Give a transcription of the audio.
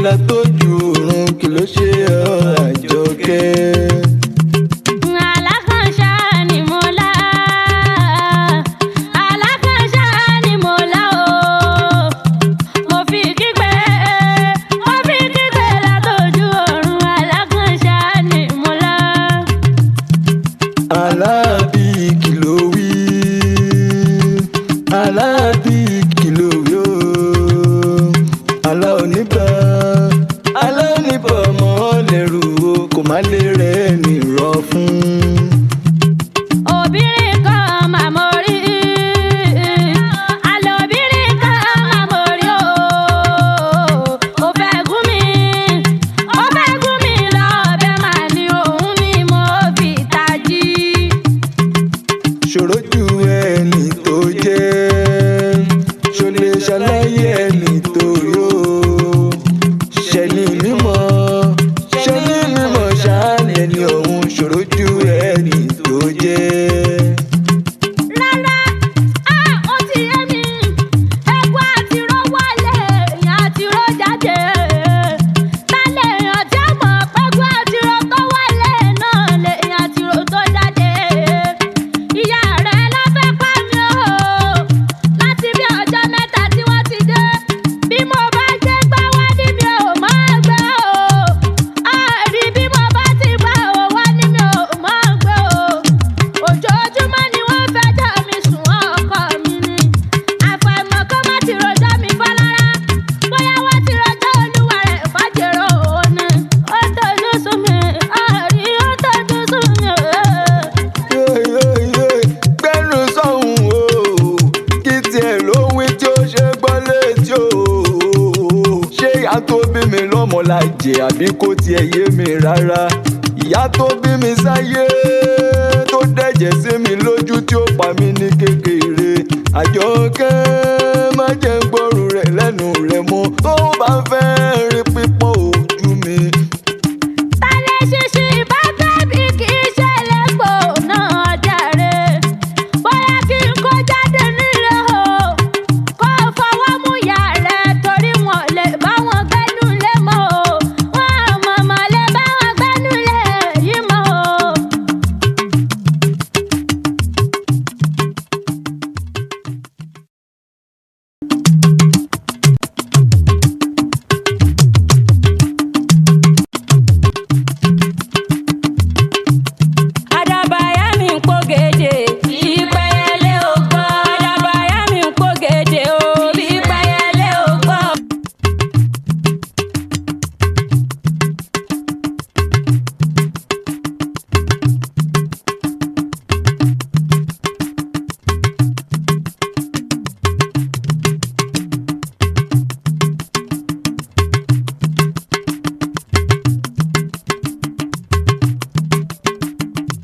Látọjú oorun, kí ló ṣe ọ́, Àjọkẹ́? Alákànṣá ni mo lá, alákànṣá ni mo lá o. Mo fi kígbe, mo fi kígbe látọjú ọ̀run, alákànṣá ni mo lá. Alábí kí ló wí? Alábí kí ló wí o? Alá oníbà, alá oníbà ọmọ lẹ́rù o, kò má lè rẹ̀ ní rọ fún. Obìnrin kan màmá rí, àlọ́ obìnrin kan màmá rí o. Ó fẹ́ gún mi, ó fẹ́ gún mi lọ́bẹ̀ mà ní òun ni mo fi tají. Ṣòro ju ẹni tó jẹ́, ṣo lè ṣàlàyé ẹni tó yó? Ṣẹni mímọ́, ṣẹni mímọ́ ṣáàlẹ̀ ni òun, ṣòro ju ẹni tó jẹ́. Rárá, á ó ti yé mi, ẹ̀kọ́ àti ró wọlé, èèyàn àti ró jáde. Ta lèèyàn tí ó mọ̀ pẹ́kọ́ àti ró tó wọlé náà lèèyàn àti ró tó jáde? Ìyá rẹ̀ ló fẹ́ pa mí o, láti bí ọjọ́ 3 tí wọ́n ti dé. Bí mo bá jẹ́ gbá wá ní mi ò máa gbé o. Àrí bí mo bá ti gbá o, wá ní mi ò máa gbé o. Ojoojúmọ́ ni wọ́n fẹjọ́ mi sùn, ọkọ mi ni. Àfàìmọ̀ kó má ti rojọ́ mi fọ́lára. Bóyá wọ́n ti rojọ́ olúwa rẹ̀ fàjèrò òun ni. Ó tọ́jú sún mi, àrí ó tọ́jú sún mi. Gbẹ́nu sọ̀hún o, kí tiẹ̀ ló wí tí ó ṣe gbọ́ létí o? Ṣé ìyá tó bí mi lọ́mọ la jẹ́, àbí kò tiẹ̀ yé mi rárá? Ìyá tó bí mi sáyé, tó dẹ̀jẹ̀ sí mi lójú, tí ó pa mí ní kékeré. Àjọkẹ́, má jẹ́ ń gbọ́rù rẹ̀ lẹ́nu rẹ̀ mọ́ tó bá fẹ́ rí.